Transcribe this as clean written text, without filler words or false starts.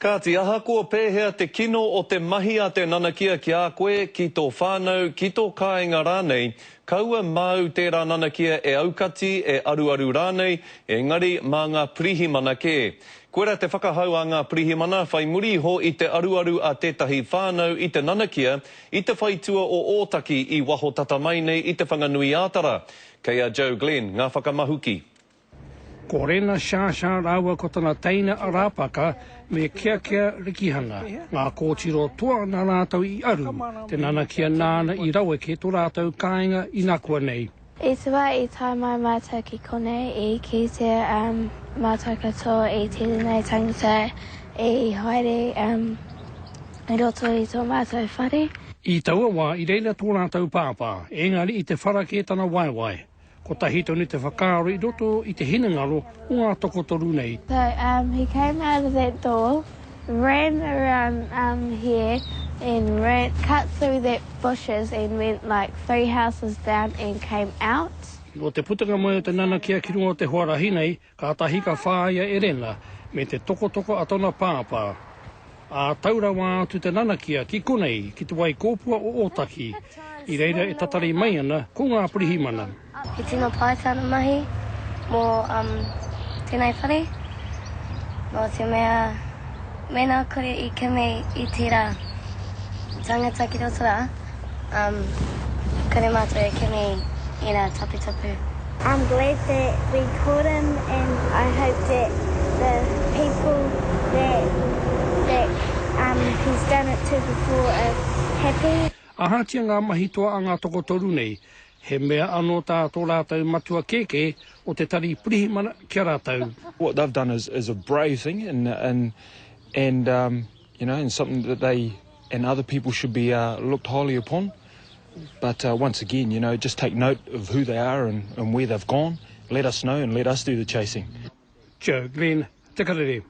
Kāti, ahakoa pēhea te kino o te mahi a te nanakia ki a koe, ki tō whānau, ki tō kāinga rānei, kaua māu tērā nanakia e aukati, e aruaru rānei, engari mā ngā pirihimana kē. Koirā te whakahau a ngā pirihimana whai muri iho i te aruaru a tētahi whānau i te nanakia i te whaitua o Ōtaki i waho tata mai nei i Te Whanganui-ā-Tara. Kei a Joe Glenn ngā whakamahuki. Ko Rena Shasha rāua ko tana teina a Rāpaka me Keakea Rikihana ngā kōtiro toa nā rātou i aru te nanakia nāna i raweke tō rātou kāinga inakuanei. I te wā i tae mai mātou ki konei i kite mātou katoa i tēnei tangata i haere i roto i tō mātou whare. I taua wā i reira tō rātou pāpā, engari i te whara kē tana waewae. Kotahi tonu te whakaaro i roto i te hinengaro o ngā tokotoru nei. So um he came out of that door, ran around um here and ran cut through that bushes and went like 3 houses down and came out. Nō te putanga mai o te nanakia ki runga o te huarahi nei, Kātahi ka whāia e Rena me te tokotoko a tona pāpā. Ā, tau rawa atu te nanakia ki konei, ki te wai kōpua o Ōtaki, i reira e tatari mai ana ko ngā pirihimana. He tino pai tāna mahi mō tēnei whare, nō te mea mēnā kore i kimi i tērā tangata ki roto rā, kore mātou e kimi i ngā taputapu. I'm glad that we caught him and I hope that the people that that um he's done it to before are happy. Ahatia ngā mahi toa a ngā tokotoru nei, he mea anō tā tō rātou matua kēkē o te tari pirihimana ki a rātou. What they've done is is a brave thing and and and um you know and something that they and other people should be uh looked highly upon. But uh once again you know just take note of who they are and and where they've gone, let us know and let us do the chasing. Joe Glenn, Te Karere.